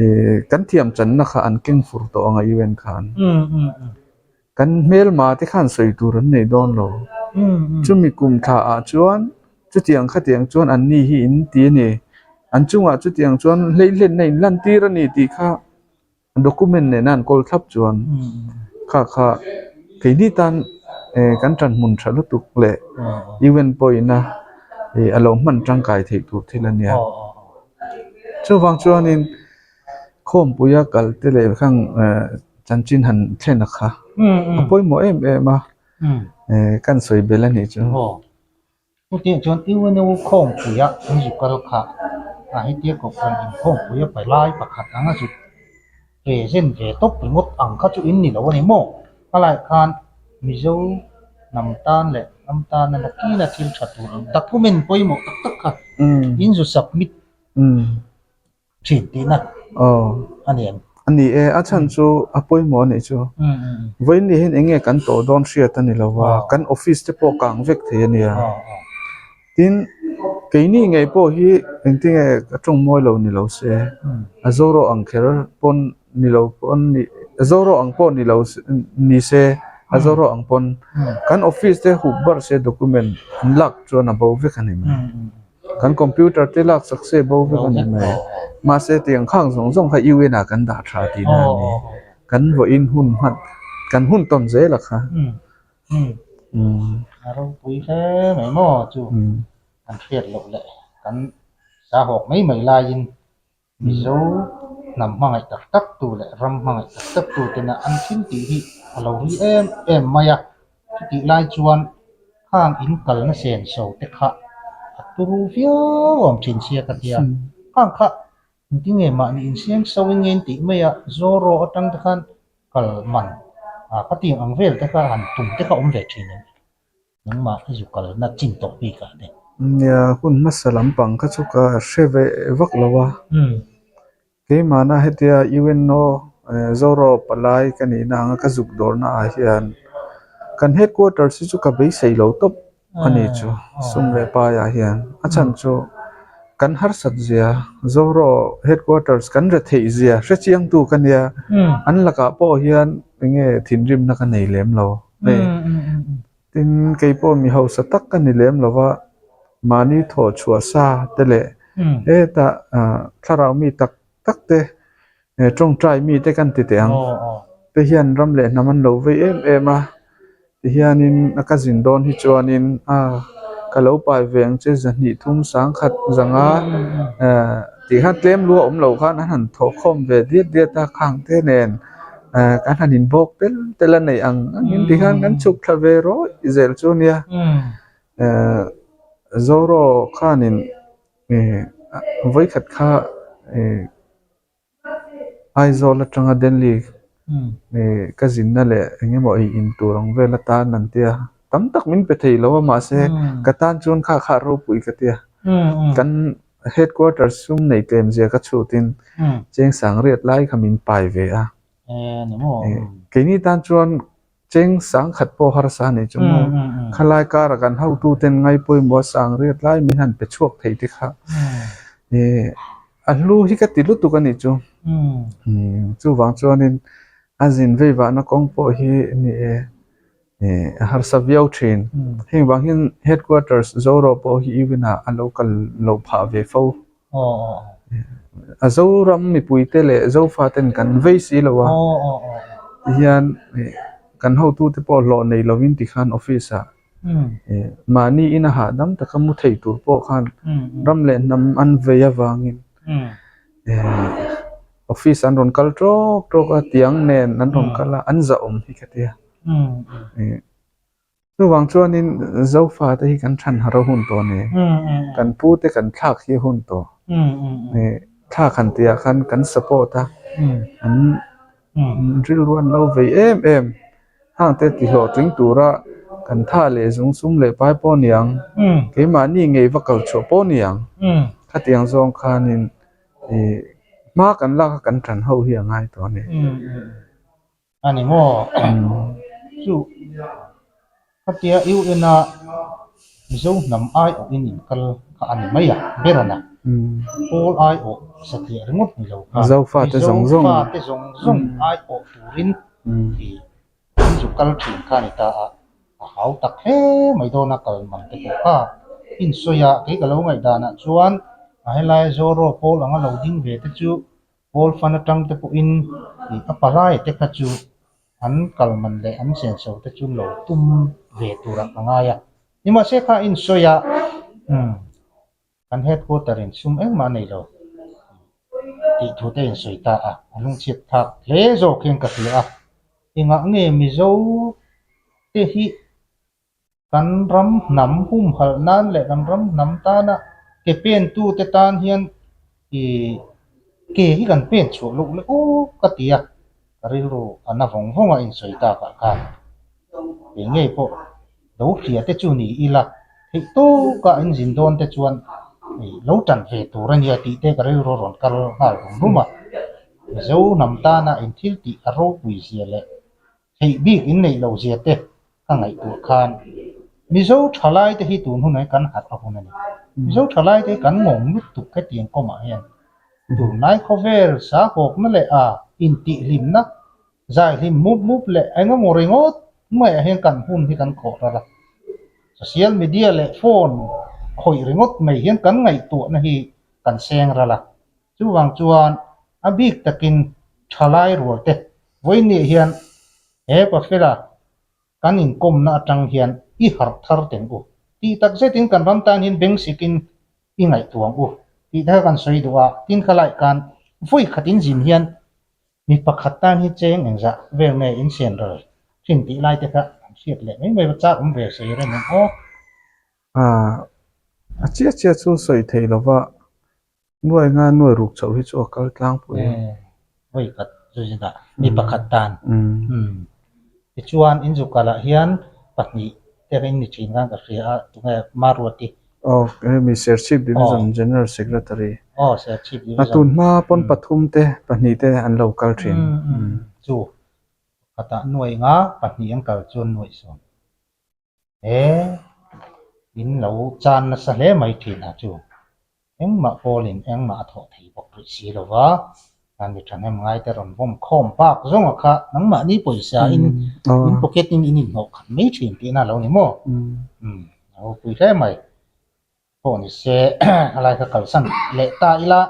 ih kan thiam channa kha an keng fur tawh ang a UN khan. Kan hmelma te khan sawi tur an nei dawn lo. Chumi kum thla ah chuan chutiang khatiang chuan an ni hi in ti a ni. An chungah chutiang chuan hleihlenna in lan tir a ni tih kha document nena an kawl thlap chuan kha kha keini tan kan tanhmun tha lutuk leh UN pawhin a a lo hman tangkai theih tur thil a nia. Chuvang chuanin khawmpuia kal te leh khang Chanchin han thlen a kha a pawimawh em em a eh kan sawi belh a nih chu. Aw chutiang chuan UNO khawmpuia an zu kal kha a hetia kohhran inkhawmpuia pa lai pakhat anga zu present ve tawp ringawt ang kha chu in ni lo a ni maw? A laiah khan Mizo hnam tan leh ram tana nakina thil tha tur ang document pawimawh tak tak kha in zu submit Thin tihna a ni em? A ni e, a chhan chu a pawimawh a nih chu. Vawiin ni hian eng nge kan tawh dawn hriat a ni lo va, kan office te pawh kang vek thei a nia. Tin, keini ngei pawh hi engtinge ka tawng mawi lo ni lo se, a zoro ang kher pawn ni lo pawn ni, a zoro ang pawh ni lo ni se, a zoro ang pawn kan office te hup bar se document an lak chuan a bo vek a ni mai. Kan computer te lak sak se bo vek a ni mai. Mahse tiang khang zawng zawng kha UN ah kan dah tha tihna a ni. Kan vawiin hun hman kan hun tawn zel a kha. A ropui hle mai maw chu kan hriat loh leh kan sahawk mai mai laiin Mizo hnam hmangaih tak tak tu leh ram hmangaih tak tak tu tena an thil tih hi a lo ri em em mai a. Chutih lai chuan khang in kalna senso te kha a turu viau awm thin sia ka tia. Khang kha. Engtin nge mahni insiam so in nge in tih mai a, Zoro atang te khan kal man ah ka tiang ang vel te kha han tum te kha awm ve thin em? Nangmah i zu kalna chin tawh bik ah te. Nia, hun hmasa lampang kha chu ka hre ve vak lo a. Keimahna hetia UNO Zoro palai ka nihna anga ka zuk dawrna ah hian kan headquarters hi chu ka beisei lo tawp a ni chu sum leh paiah hian a chhan chu kan harsat zia Zoro headquarters kan re theih zia hre chiang tu ka nia an lakah pawh hian enge thinrimna ka nei lem lo hei tin kei pawh mi hausa tak ka ni lem lo va mahni thawh chhuah sa te leh hetah ah thlarau mi tak tak te tawngtai mi te kan ti teh ang te hian ram leh hnam an lo vei em em a tihianin a ka zin dawn hi chuanin a ka lo pai ve ang che zahnih thum sangkhat zanga eh tih khan tlem lu a awm loh khan an han thawh khawm ve diat diat a khang te nen eh kan han inbawk tel tel a neih ang angin tikhan kan chhuk thla ve rawih zel chu ania eh Zoro khanin eh vawikhat kha eh. Aizawl atanga Delhi ih ka zinna leh eng emaw ei in tur ang vel atan an tia tam tak min pe thei lo a mahse ka tan chuan kha kha ropui ka tia kan headquarters sum nei tlem zia ka chhutin cheng sang riat lai kha min pai ve a keini tan chuan Cheng sang khat pawh harsa a nih chu maw? Khalai kara kan hotuten ngai pawimawh sang riat lai min han pe chhuak thei te kha ih a hlu hi ka ti lutuk a nih chu. Chuvang chuanin a zin vei vahna kawng pawh hi ni e ih a harsa viau thin. Heng vang hian headquarters Zoro pawh hi even ah a lo kal loh phah ve fo. A Zoram mipuite leh Zofaten kan vei si lo a, tihian kan hotute pawh hlawh nei lovin tikhan office ah mahni ina hahdam taka mu thei tur pawh khan ram leh hnam an vei avangin office an rawn kal tawk tawk a, tiang nen an rawn kal a, an zahawm hi ka tia. Chuvang chuanin Zofate hi kan than har a hun tawh a ni. Kan pute kan thlak hi a hun tawh. Thlak han tihah khan kan support a, an rilru an lo vei em em. Hangte ti hlawhtling tura kan tha leh zung sum leh pai pawh a ni ang, keimahni ngei va kal chhuah pawh a ni ang. Khatiang zawng khanin hma kan lak a kan tan ho hi a ngai tawh a ni. A ni maw? Chu khatia UN a Mizo hnam aiawhin in kal kha a ni mai a, Berana pawl aiawh satliah ringawt ni lo kha Zofate zawng zawng Zofate zawng zawng aiawh turin i an zu kal thin kha a ni ta a, a hau tak hle mai dawn a kal man te pawh kha insawi a, kei ka lo ngaihdanah chuan a helai Zoro pawl anga lo ding ve te chu Pawl fan atang te pawhin ih a palai te kha chu an kal man leh an senso te chu lo tum ve turah ka ngai a. Nimahse kha a insawi a, umm kan headquarter in sum engmah a nei lo tih thu te a insawi ta a, a lungchhiat thlak hle zawk hian ka hria a. Engah nge Mizo te hi Kan ram hnam humhalh nan leh kan ram hnam tana ke pentute tan hian ih ke hi kan pen chhuah loh leh aw ka ti a, ka rilru a na vawng vawng a insawi takah khan kei ngei pawh lo hria te chu ni ila theih tawkah in zin dawn te chuan ih lo tan ve tur a nia tih te ka rilru a rawn kal nghal rum rum a, Mizo hnam tana inthil tih a ropui zia leh theih bik in neih loh zia te ka ngaihtuah khan Mizo thalai te hi tun hunah hian kan harh a hun a ni. Mizo thalai te hi kan ngawng lutuk hetiang kawmah hian tunlai khawvel sahawkna leh a intihhlimna zaihlim mup mup leh eng emaw ringawt maiah hian kan hun hi kan khawh ral a. Social media leh phone khawih ringawt mai hian kan ngaihtuahna hi kan seng ral a. Chuvang chuan a bik takin thalai rual te vawiinniah hian He Pafela kan inkawmna atang hian i harh thar teng u. Tih tak zetin kan ram tan hian beng sikin i ngaihtuah ang u tih te kha kan sawi duh a, tin kha lai khan vawi khat in zin hian mi pakhat tan hi cheng engzah vel nge in sian ral thin tih lai te kha an hriat leh mai mai va chak awm ve sawi rem ang aw. A chiah chiah chu sawi thei lova. Nuai nga nuai ruk chauh hi chu a kal tlangpui a. Vawi khat chu zingah mi pakhat tan. Tichuan in zu kalah hian pahnih te in ni thin khan ka hria a, tunge Maruati. Aw hemi Serchhip Division General Secretary. Aw Serchhip Division. A tun hma pawn pathum te pahnih te an lo kal thin. Chu pakhatah nuai nga pahnih an kal chuan nuaih sawm. He in lo chan nasa hle mai thin a chu engmah pawlin engmah a thawh thei bawk rih si lo va, kan mi thahnem ngaite rawn vawm khawm bak zawnga kha nangmahni pawisa in in pocket in in inhnawh khat mai thin tihna a lo ni maw? Umm a ropui hle mai. Pawh ni se a lai kha kalsan leh ta ila.